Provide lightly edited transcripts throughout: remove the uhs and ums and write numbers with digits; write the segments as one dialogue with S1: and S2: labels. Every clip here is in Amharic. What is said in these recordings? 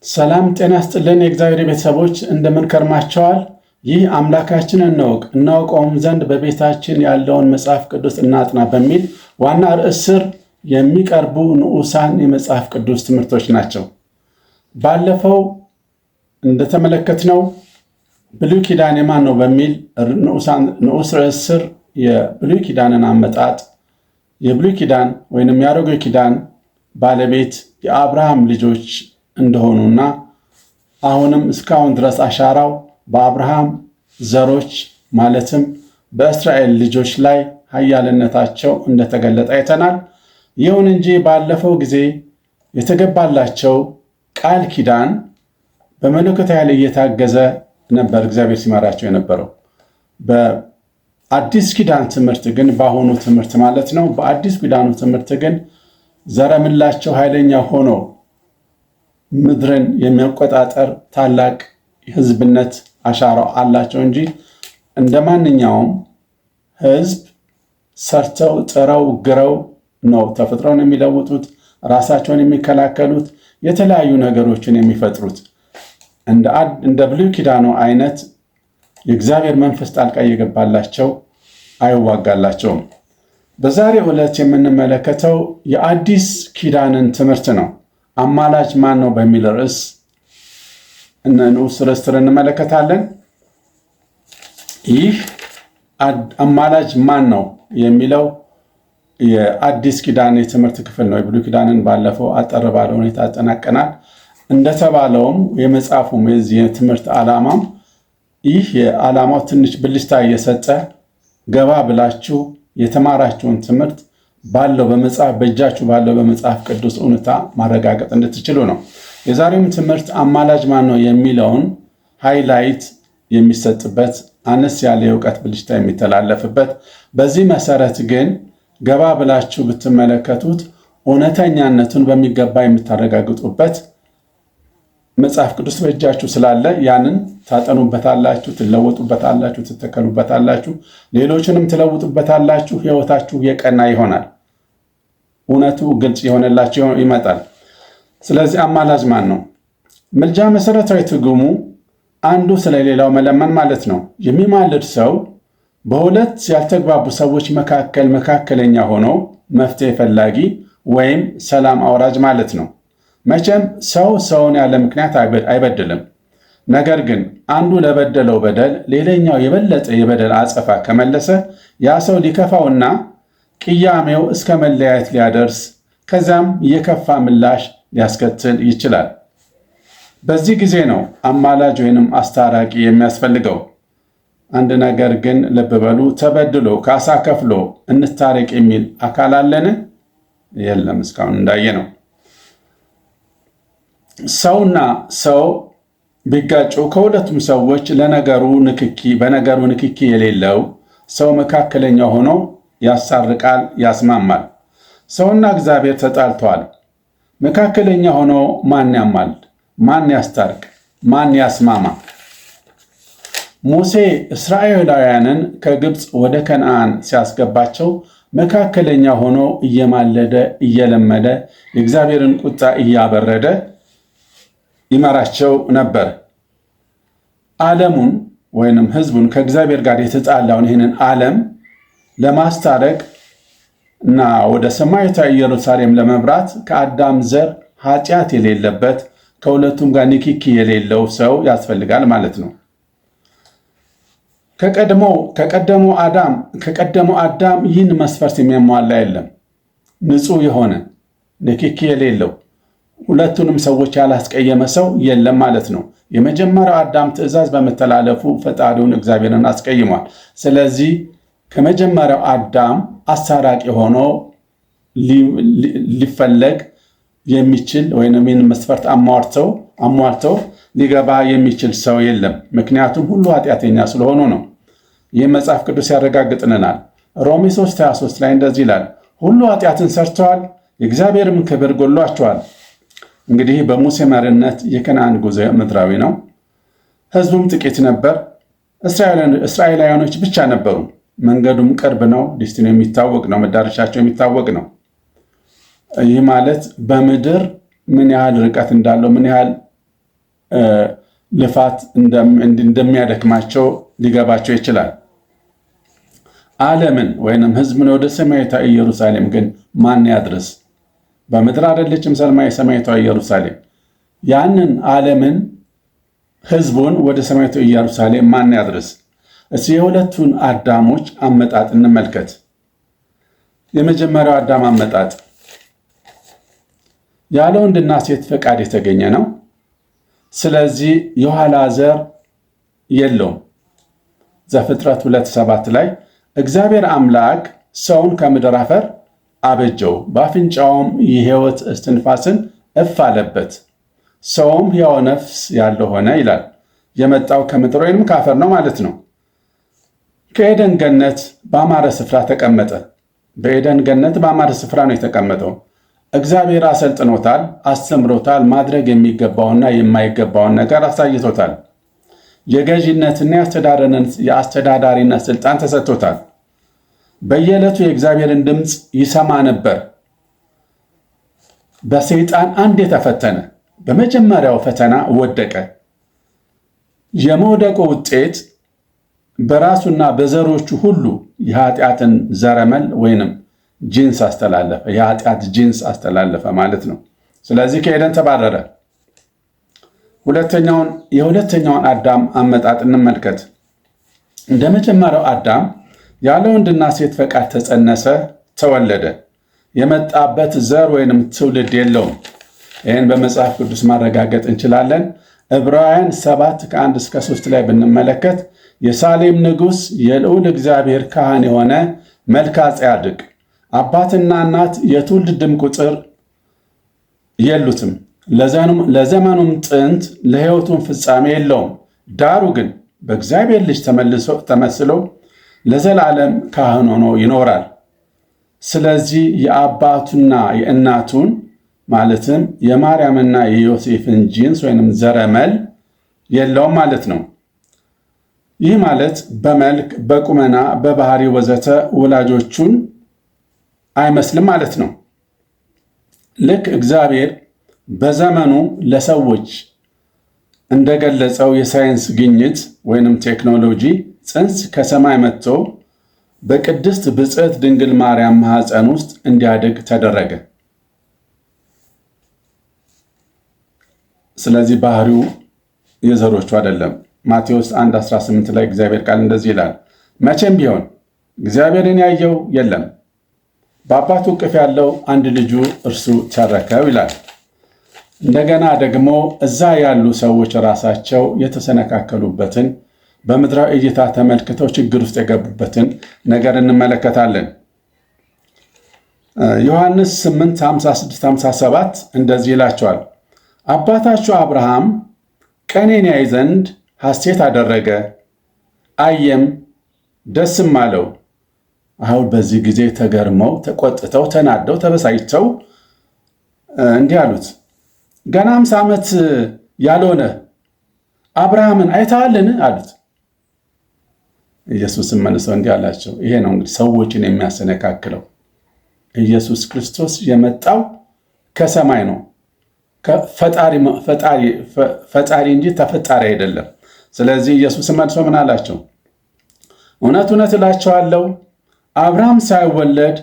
S1: ሰላም ጤና ስጥልን። የእግዚአብሔር ቤተሰቦች እንደምን ከርማቸዋል? ይህ አምላካችንን እንወቅ እናውቀውም ዘንድ በቤታችን ያለውን መጽሐፍ ቅዱስ እናጥና በሚል ዋና ርዕስ ስር የሚቀርቡ ንዑሳን የመጽሐፍ ቅዱስ ትምህርቶች ናቸው። ባለፈው እንደተመለከትነው ብሉይ ኪዳን የማን ነው በሚል ንዑስ ርዕስ ስር የብሉይ ኪዳንን አመጣጥ፣ የብሉይ ኪዳን ወይንም የአሮጌ ኪዳን ባለቤት የአብርሃም ልጆች እንደሆኑና አሁንም እስካሁን ድረስ አሻራው በአብርሃም ዘሮች ማለትም በእስራኤል ልጆች ላይ ኃያልነታቸው እንደተገለጠ አይተናል። ይሁን እንጂ ባለፈው ጊዜ የተገባላቸው ቃል ኪዳን በመለኮታዊ ኃይል እየታገዘ ነበር እግዚአብሔር ሲመራቸው የነበረው። በአዲስ ኪዳን ትምህርት ግን፣ በአሁኑ ትምህርት ማለት ነው፣ በአዲስ ኪዳኑ ትምህርት ግን ዘረምላቸው ኃይለኛ ሆኖ ምድርን የሚቆጣጠር ታላቅ ሕዝብነት አሻራው አላቸው እንጂ እንደ ማንኛውም ሕዝብ ሰርተው ጥረው ግረው ነው ተፈጥሮን የሚለውጡት፣ ራሳቸውን የሚከላከሉት፣ የተለያዩ ነገሮችን የሚፈጥሩት። እንደ ብሉይ ኪዳኑ አይነት የእግዚአብሔር መንፈስ ጣልቃ እየገባላቸው አይዋጋላቸውም። በዛሬው ዕለት የምንመለከተው የአዲስ ኪዳንን ትምህርት ነው። አማላጅ ማን ነው በሚል ርዕስ ንዑስ ርዕስ ስር እንመለከታለን። ይህ አማላጅ ማን ነው የሚለው የአዲስ ኪዳን የትምህርት ክፍል ነው። የብሉይ ኪዳንን ባለፈው አጠር ባለ ሁኔታ አጠናቀናል። እንደተባለውም የመጽሐፉም የዚህ የትምህርት ዓላማም ይህ የዓላማው ትንሽ ብልጭታ እየሰጠ ገባ ብላችሁ የተማራችሁን ትምህርት ባለው በመጽሐፍ በእጃችሁ ባለው በመጽሐፍ ቅዱስ እውነታ ማረጋገጥ እንድትችሉ ነው። የዛሬውም ትምህርት አማላጅ ማን ነው የሚለውን highlight የሚሰጥበት፣ አነስ ያለ የእውቀት ብልጭታ የሚተላለፍበት፣ በዚህ መሰረት ግን ገባ ብላችሁ ብትመለከቱት እውነተኛነቱን በሚገባ የምታረጋግጡበት መጽሐፍ ቅዱስ በእጃችሁ ስላለ ያንን ታጠኑበታላችሁ፣ ትለወጡበታላችሁ፣ ትተከሉበታላችሁ፣ ሌሎችንም ትለውጡበታላችሁ። ሕይወታችሁ የቀና ይሆናል። እውነቱ ግልጽ የሆነላችሁ ይመጣል። ስለዚህ አማላጅ ማን ነው? ምልጃ መሰረታዊ ትርጉሙ አንዱ ስለሌላው መለመን ማለት ነው። የሚማልድ ሰው በሁለት ያልተግባቡ ሰዎች መካከል መካከለኛ ሆኖ መፍትሄ ፈላጊ ወይም ሰላም አውራጅ ማለት ነው። መቼም ሰው ሰውን ያለ ምክንያት አይበድልም። ነገር ግን አንዱ ለበደለው በደል ሌላኛው የበለጠ የበደል አጸፋ ከመለሰ ያ ሰው ሊከፋውና ቅያሜው እስከ መለያየት ሊያደርስ ከዚያም የከፋ ምላሽ ሊያስከትል ይችላል። በዚህ ጊዜ ነው አማላጅ ወይንም አስታራቂ የሚያስፈልገው። አንድ ነገር ግን ልብ በሉ፣ ተበድሎ ካሳ ከፍሎ እንታረቅ የሚል አካል አለን? የለም። እስካሁን እንዳየ ነው። ሰውና ሰው ቢጋጩ ከሁለቱም ሰዎች ለነገሩ ንክኪ በነገሩ ንክኪ የሌለው ሰው መካከለኛ ሆኖ ያሳርቃል፣ ያስማማል። ሰውና እግዚአብሔር ተጣልተዋል። መካከለኛ ሆኖ ማን ያማልድ? ማን ያስታርቅ? ማን ያስማማ? ሙሴ እስራኤላውያንን ከግብፅ ወደ ከነዓን ሲያስገባቸው መካከለኛ ሆኖ እየማለደ፣ እየለመደ፣ የእግዚአብሔርን ቁጣ እያበረደ ይመራቸው ነበር። ዓለሙን ወይንም ሕዝቡን ከእግዚአብሔር ጋር የተጣላውን ይህንን ዓለም ለማስታረቅ እና ወደ ሰማያዊቷ ኢየሩሳሌም ለመምራት ከአዳም ዘር ኃጢአት የሌለበት፣ ከሁለቱም ጋር ንክኪ የሌለው ሰው ያስፈልጋል ማለት ነው። ከቀደመው አዳም ይህን መስፈርት የሚያሟላ የለም። ንጹሕ የሆነ፣ ንክኪ የሌለው፣ ሁለቱንም ሰዎች ያላስቀየመ ሰው የለም ማለት ነው። የመጀመሪያው አዳም ትእዛዝ በመተላለፉ ፈጣሪውን እግዚአብሔርን አስቀይሟል። ስለዚህ ከመጀመሪያው አዳም አስታራቂ ሆኖ ሊፈለግ የሚችል ወይም ይህን መስፈርት አሟልተው ሊገባ የሚችል ሰው የለም። ምክንያቱም ሁሉ ኃጢአተኛ ስለሆኑ ነው። ይህ መጽሐፍ ቅዱስ ያረጋግጥልናል። ሮሜ 3:23 ላይ እንደዚህ ይላል፣ ሁሉ ኃጢአትን ሰርተዋል፣ የእግዚአብሔርም ክብር ጎድሏቸዋል። እንግዲህ በሙሴ መሪነት የከነዓን ጉዞ ምድራዊ ነው። ህዝቡም ጥቂት ነበር። እስራኤላውያኖች ብቻ ነበሩ። መንገዱም ቅርብ ነው። Destiny የሚታወቅ ነው። መዳረሻቸው የሚታወቅ ነው። ይህ ማለት በምድር ምን ያህል ርቀት እንዳለው፣ ምን ያህል ልፋት እንደሚያደክማቸው ሊገባቸው ይችላል። ዓለምን ወይንም ሕዝብን ወደ ሰማያዊቷ ኢየሩሳሌም ግን ማን ያድርስ? በምድር አይደለችም ሰማያዊቷ ኢየሩሳሌም። ያንን ዓለምን ሕዝቡን ወደ ሰማያዊቷ ኢየሩሳሌም ማን ያድርስ? እስኪ የሁለቱን አዳሞች አመጣጥ እንመልከት። የመጀመሪያው አዳም አመጣጥ ያለ ወንድና ሴት ፈቃድ የተገኘ ነው። ስለዚህ የኋላ ዘር የለውም። ዘፍጥረት 2:7 ላይ እግዚአብሔር አምላክ ሰውን ከምድር አፈር አበጀው፣ በአፍንጫውም የሕይወት እስትንፋስን እፍ አለበት፣ ሰውም ሕያው ነፍስ ያለው ሆነ ይላል። የመጣው ከምድር ወይንም ከአፈር ነው ማለት ነው። ከኤደን ገነት በአማረ ስፍራ ተቀመጠ። በኤደን ገነት በአማረ ስፍራ ነው የተቀመጠው። እግዚአብሔር አሰልጥኖታል፣ አስተምሮታል። ማድረግ የሚገባውና የማይገባውን ነገር አሳይቶታል። የገዢነትና የአስተዳዳሪነት ስልጣን ተሰጥቶታል። በየዕለቱ የእግዚአብሔርን ድምፅ ይሰማ ነበር። በሰይጣን አንድ የተፈተነ በመጀመሪያው ፈተና ወደቀ። የመውደቁ ውጤት በራሱና በዘሮቹ ሁሉ የኃጢአትን ዘረመል ወይንም genes አስተላለፈ። የኃጢአት genes አስተላለፈ ማለት ነው። ስለዚህ ከኤደን ተባረረ። የሁለተኛውን አዳም አመጣጥ እንመልከት። እንደ መጀመሪያው አዳም ያለ ወንድና ሴት ፈቃድ ተጸነሰ፣ ተወለደ። የመጣበት ዘር ወይንም ትውልድ የለውም። ይህን በመጽሐፍ ቅዱስ ማረጋገጥ እንችላለን። ዕብራውያን 7 ከ1 እስከ 3 ላይ ብንመለከት የሳሌም ንጉሥ የልዑል እግዚአብሔር ካህን የሆነ መልካ ጻድቅ አባትና እናት የትውልድም ቁጥር የሉትም፣ ለዘመኑም ጥንት ለሕይወቱም ፍጻሜ የለውም። ዳሩ ግን በእግዚአብሔር ልጅ ተመስሎ ለዘላለም ካህን ሆኖ ይኖራል። ስለዚህ የአባቱና የእናቱን ማለትም የማርያምና የዮሴፍን genes ወይንም ዘረመል የለውም ማለት ነው። ይህ ማለት በመልክ፣ በቁመና፣ በባህሪ ወዘተ ወላጆቹን አይመስልም ማለት ነው። ልክ እግዚአብሔር በዘመኑ ለሰዎች እንደገለጸው የሳይንስ ግኝት ወይንም ቴክኖሎጂ ጽንስ ከሰማይ መጥቶ በቅድስት ብፅዕት ድንግል ማርያም ማኅፀን ውስጥ እንዲያድግ ተደረገ። ስለዚህ ባህሪው የዘሮቹ አይደለም። ማቴዎስ 1:18 ላይ እግዚአብሔር ቃል እንደዚህ ይላል፣ መቼም ቢሆን እግዚአብሔርን ያየው የለም፣ በአባቱ እቅፍ ያለው አንድ ልጁ እርሱ ተረከው ይላል። እንደገና ደግሞ እዛ ያሉ ሰዎች ራሳቸው የተሰነካከሉበትን በምድራዊ እይታ ተመልክተው ችግር ውስጥ የገቡበትን ነገር እንመለከታለን። ዮሐንስ 8 56 57 እንደዚህ ይላቸዋል። አባታችሁ አብርሃም ቀኔን ያይ ዘንድ ሐሴት አደረገ፣ አየም፣ ደስም አለው። አሁን በዚህ ጊዜ ተገርመው ተቆጥተው ተናደው ተበሳጭተው እንዲህ አሉት፣ ገና 50 ዓመት ያልሆነ አብርሃምን አይተሃልን? አሉት። ኢየሱስም መልሰው እንዲህ አላቸው። ይሄ ነው እንግዲህ ሰዎችን የሚያሰነካክለው። ኢየሱስ ክርስቶስ የመጣው ከሰማይ ነው። ፈጣሪ እንጂ ተፈጣሪ አይደለም። ስለዚህ ኢየሱስ መልሶ ምን አላቸው? እውነት እውነት እላቸዋለሁ አብርሃም ሳይወለድ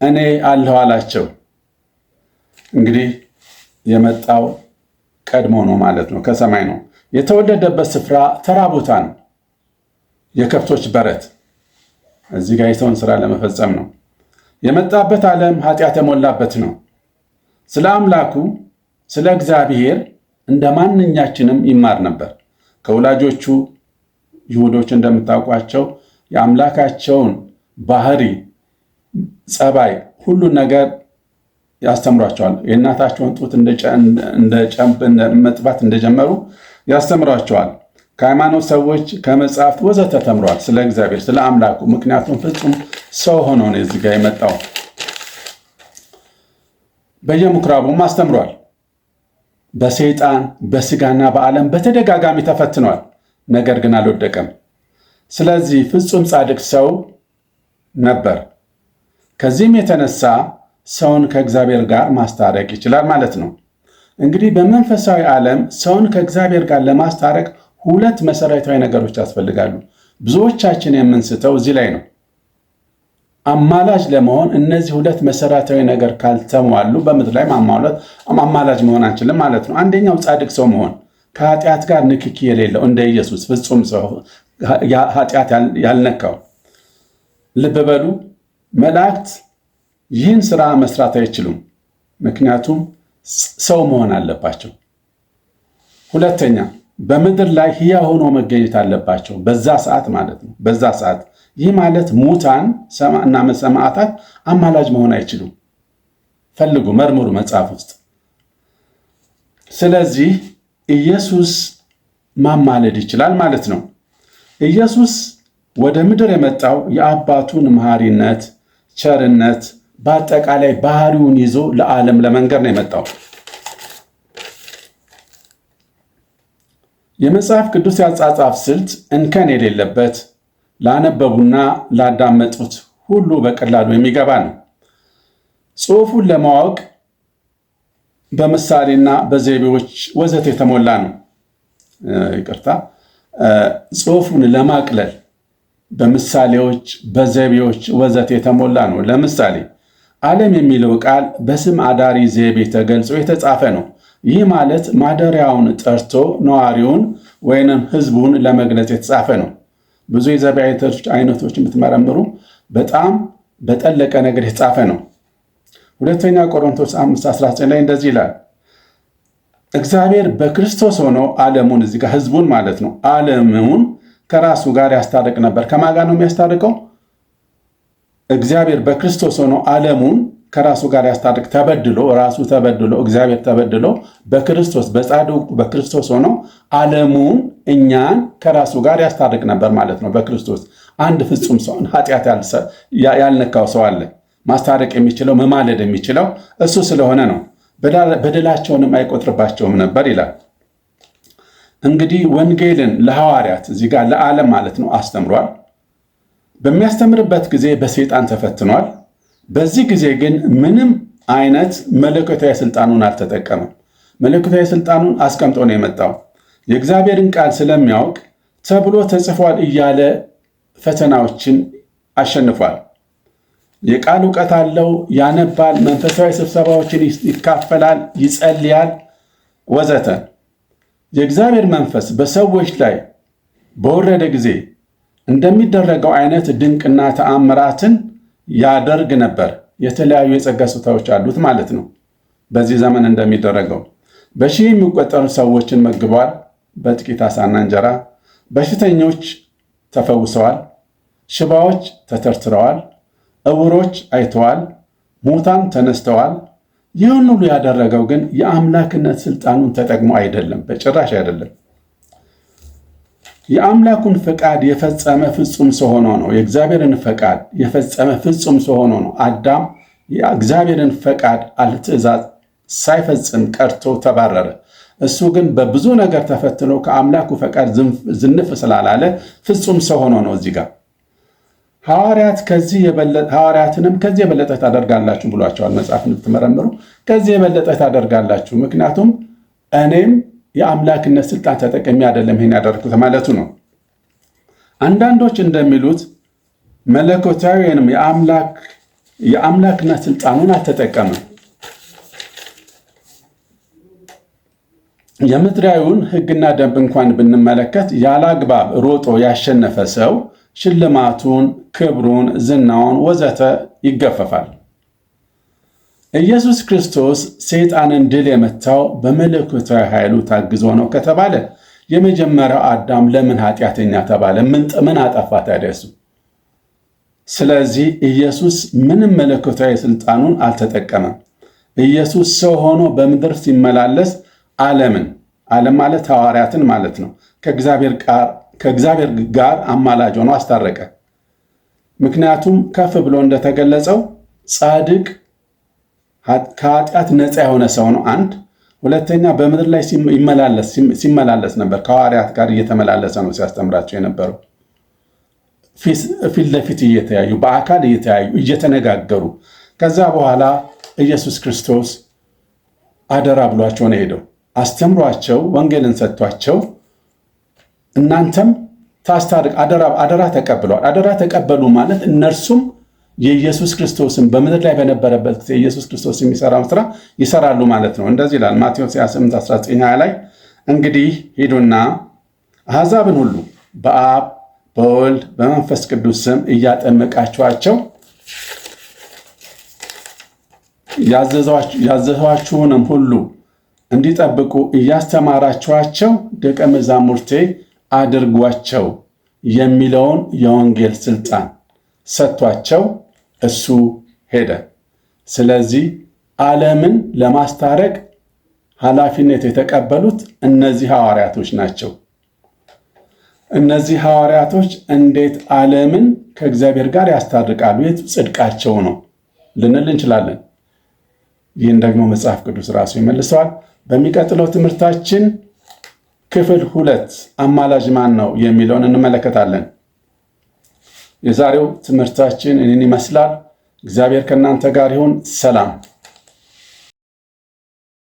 S1: እኔ አለሁ አላቸው። እንግዲህ የመጣው ቀድሞ ነው ማለት ነው፣ ከሰማይ ነው። የተወለደበት ስፍራ ተራ ቦታ ነው፣ የከብቶች በረት። እዚህ ጋር የሰውን ስራ ለመፈጸም ነው። የመጣበት ዓለም ኃጢአት የሞላበት ነው። ስለ አምላኩ ስለ እግዚአብሔር እንደ ማንኛችንም ይማር ነበር። ከወላጆቹ ይሁዶች እንደምታውቋቸው የአምላካቸውን ባህሪ፣ ጸባይ፣ ሁሉን ነገር ያስተምሯቸዋል። የእናታቸውን ጡት መጥባት እንደጀመሩ ያስተምሯቸዋል። ከሃይማኖት ሰዎች ከመጽሐፍት ወዘተ ተምሯል፣ ስለ እግዚአብሔር ስለ አምላኩ። ምክንያቱም ፍጹም ሰው ሆኖ ነው እዚህ ጋር የመጣው። በየምኩራቡም አስተምሯል። በሰይጣን በስጋና በዓለም በተደጋጋሚ ተፈትኗል። ነገር ግን አልወደቀም። ስለዚህ ፍጹም ጻድቅ ሰው ነበር። ከዚህም የተነሳ ሰውን ከእግዚአብሔር ጋር ማስታረቅ ይችላል ማለት ነው። እንግዲህ በመንፈሳዊ ዓለም ሰውን ከእግዚአብሔር ጋር ለማስታረቅ ሁለት መሰረታዊ ነገሮች ያስፈልጋሉ። ብዙዎቻችን የምንስተው እዚህ ላይ ነው። አማላጅ ለመሆን እነዚህ ሁለት መሰረታዊ ነገር ካልተሟሉ በምድር ላይ አማላጅ መሆን አንችልም ማለት ነው። አንደኛው ጻድቅ ሰው መሆን፣ ከኃጢአት ጋር ንክኪ የሌለው እንደ ኢየሱስ ፍጹም ሰው፣ ኃጢአት ያልነካው። ልብ በሉ፣ መላእክት ይህን ስራ መስራት አይችሉም። ምክንያቱም ሰው መሆን አለባቸው። ሁለተኛ በምድር ላይ ሕያው ሆኖ መገኘት አለባቸው፣ በዛ ሰዓት ማለት ነው። በዛ ሰዓት፣ ይህ ማለት ሙታን እና ሰማዕታት አማላጅ መሆን አይችሉም። ፈልጉ፣ መርምሩ መጽሐፍ ውስጥ። ስለዚህ ኢየሱስ ማማለድ ይችላል ማለት ነው። ኢየሱስ ወደ ምድር የመጣው የአባቱን መሐሪነት፣ ቸርነት፣ በአጠቃላይ ባህሪውን ይዞ ለዓለም ለመንገር ነው የመጣው። የመጽሐፍ ቅዱስ የአጻጻፍ ስልት እንከን የሌለበት፣ ላነበቡና ላዳመጡት ሁሉ በቀላሉ የሚገባ ነው። ጽሑፉን ለማወቅ በምሳሌና በዘይቤዎች ወዘተ የተሞላ ነው። ይቅርታ፣ ጽሑፉን ለማቅለል በምሳሌዎች፣ በዘይቤዎች ወዘተ የተሞላ ነው። ለምሳሌ ዓለም የሚለው ቃል በስም አዳሪ ዘይቤ ተገልጾ የተጻፈ ነው። ይህ ማለት ማደሪያውን ጠርቶ ነዋሪውን ወይንም ሕዝቡን ለመግለጽ የተጻፈ ነው። ብዙ የዘቤ አይነቶች የምትመረምሩ በጣም በጠለቀ ነገር የተጻፈ ነው። ሁለተኛ ቆሮንቶስ 5:19 ላይ እንደዚህ ይላል። እግዚአብሔር በክርስቶስ ሆኖ ዓለሙን፣ እዚህ ጋር ሕዝቡን ማለት ነው፣ ዓለሙን ከራሱ ጋር ያስታርቅ ነበር። ከማን ጋር ነው የሚያስታርቀው? እግዚአብሔር በክርስቶስ ሆኖ ዓለሙን ከራሱ ጋር ያስታርቅ፣ ተበድሎ፣ ራሱ ተበድሎ፣ እግዚአብሔር ተበድሎ በክርስቶስ፣ በጻድቁ በክርስቶስ ሆኖ ዓለሙን፣ እኛን ከራሱ ጋር ያስታርቅ ነበር ማለት ነው። በክርስቶስ አንድ ፍጹም ሰውን፣ ኃጢአት ያልነካው ሰው አለ። ማስታረቅ የሚችለው፣ መማለድ የሚችለው እሱ ስለሆነ ነው። በደላቸውንም አይቆጥርባቸውም ነበር ይላል። እንግዲህ ወንጌልን ለሐዋርያት፣ እዚህ ጋር ለዓለም ማለት ነው፣ አስተምሯል። በሚያስተምርበት ጊዜ በሰይጣን ተፈትኗል። በዚህ ጊዜ ግን ምንም አይነት መለኮታዊ ስልጣኑን አልተጠቀመም። መለኮታዊ ስልጣኑን አስቀምጦ ነው የመጣው። የእግዚአብሔርን ቃል ስለሚያውቅ ተብሎ ተጽፏል እያለ ፈተናዎችን አሸንፏል። የቃል እውቀት አለው፣ ያነባል፣ መንፈሳዊ ስብሰባዎችን ይካፈላል፣ ይጸልያል፣ ወዘተ። የእግዚአብሔር መንፈስ በሰዎች ላይ በወረደ ጊዜ እንደሚደረገው አይነት ድንቅና ተአምራትን ያደርግ ነበር። የተለያዩ የጸጋ ስጦታዎች አሉት ማለት ነው። በዚህ ዘመን እንደሚደረገው በሺህ የሚቆጠሩ ሰዎችን መግበዋል በጥቂት ዓሣና እንጀራ። በሽተኞች ተፈውሰዋል። ሽባዎች ተተርትረዋል። ዕውሮች አይተዋል። ሙታን ተነስተዋል። ይህን ሁሉ ያደረገው ግን የአምላክነት ስልጣኑን ተጠቅሞ አይደለም፣ በጭራሽ አይደለም። የአምላኩን ፈቃድ የፈጸመ ፍጹም ሰው ሆኖ ነው። የእግዚአብሔርን ፈቃድ የፈጸመ ፍጹም ሰው ሆኖ ነው። አዳም የእግዚአብሔርን ፈቃድ ትእዛዝ ሳይፈጽም ቀርቶ ተባረረ። እሱ ግን በብዙ ነገር ተፈትኖ ከአምላኩ ፈቃድ ዝንፍ ስላላለ ፍጹም ሰው ሆኖ ነው። እዚህ ጋር ሐዋርያትንም ከዚህ የበለጠ ታደርጋላችሁ ብሏቸዋል። መጽሐፍን ብትመረምሩ ከዚህ የበለጠ ታደርጋላችሁ፣ ምክንያቱም እኔም የአምላክነት ስልጣን ተጠቅሜ አይደለም ይሄን ያደረግኩት ማለቱ ነው። አንዳንዶች እንደሚሉት መለኮታዊ ወይንም የአምላክነት ስልጣኑን አልተጠቀመም። የምድራዊውን ሕግና ደንብ እንኳን ብንመለከት ያለ አግባብ ሮጦ ያሸነፈ ሰው ሽልማቱን፣ ክብሩን፣ ዝናውን ወዘተ ይገፈፋል። ኢየሱስ ክርስቶስ ሰይጣንን ድል የመታው በመለኮታዊ ኃይሉ ታግዞ ነው ከተባለ የመጀመሪያው አዳም ለምን ኃጢአተኛ ተባለ? ምን አጠፋ ታዲያ እሱ? ስለዚህ ኢየሱስ ምንም መለኮታዊ ስልጣኑን አልተጠቀመም። ኢየሱስ ሰው ሆኖ በምድር ሲመላለስ ዓለምን፣ ዓለም ማለት ሐዋርያትን ማለት ነው፣ ከእግዚአብሔር ጋር አማላጅ ሆኖ አስታረቀ። ምክንያቱም ከፍ ብሎ እንደተገለጸው ጻድቅ፣ ከኃጢአት ነፃ የሆነ ሰው ነው። አንድ፣ ሁለተኛ በምድር ላይ ሲመላለስ ነበር። ከሐዋርያት ጋር እየተመላለሰ ነው ሲያስተምራቸው የነበረው። ፊት ለፊት እየተያዩ፣ በአካል እየተያዩ፣ እየተነጋገሩ። ከዛ በኋላ ኢየሱስ ክርስቶስ አደራ ብሏቸው ነው የሄደው። አስተምሯቸው፣ ወንጌልን ሰጥቷቸው እናንተም ታስታርቅ አደራ ተቀብለዋል። አደራ ተቀበሉ ማለት እነርሱም የኢየሱስ ክርስቶስን በምድር ላይ በነበረበት ጊዜ ኢየሱስ ክርስቶስ የሚሰራውን ስራ ይሰራሉ ማለት ነው። እንደዚህ ይላል ማቴዎስ 28 19 20 ላይ፣ እንግዲህ ሂዱና አሕዛብን ሁሉ በአብ፣ በወልድ፣ በመንፈስ ቅዱስ ስም እያጠመቃችኋቸው ያዘዝኋችሁንም ሁሉ እንዲጠብቁ እያስተማራችኋቸው ደቀ መዛሙርቴ አድርጓቸው የሚለውን የወንጌል ስልጣን ሰጥቷቸው እሱ ሄደ። ስለዚህ ዓለምን ለማስታረቅ ኃላፊነት የተቀበሉት እነዚህ ሐዋርያቶች ናቸው። እነዚህ ሐዋርያቶች እንዴት ዓለምን ከእግዚአብሔር ጋር ያስታርቃሉ? የቱ ጽድቃቸው ነው ልንል እንችላለን። ይህን ደግሞ መጽሐፍ ቅዱስ ራሱ ይመልሰዋል። በሚቀጥለው ትምህርታችን ክፍል 2 አማላጅ ማን ነው የሚለውን እንመለከታለን። የዛሬው ትምህርታችን ይህን ይመስላል። እግዚአብሔር ከእናንተ ጋር ይሁን። ሰላም።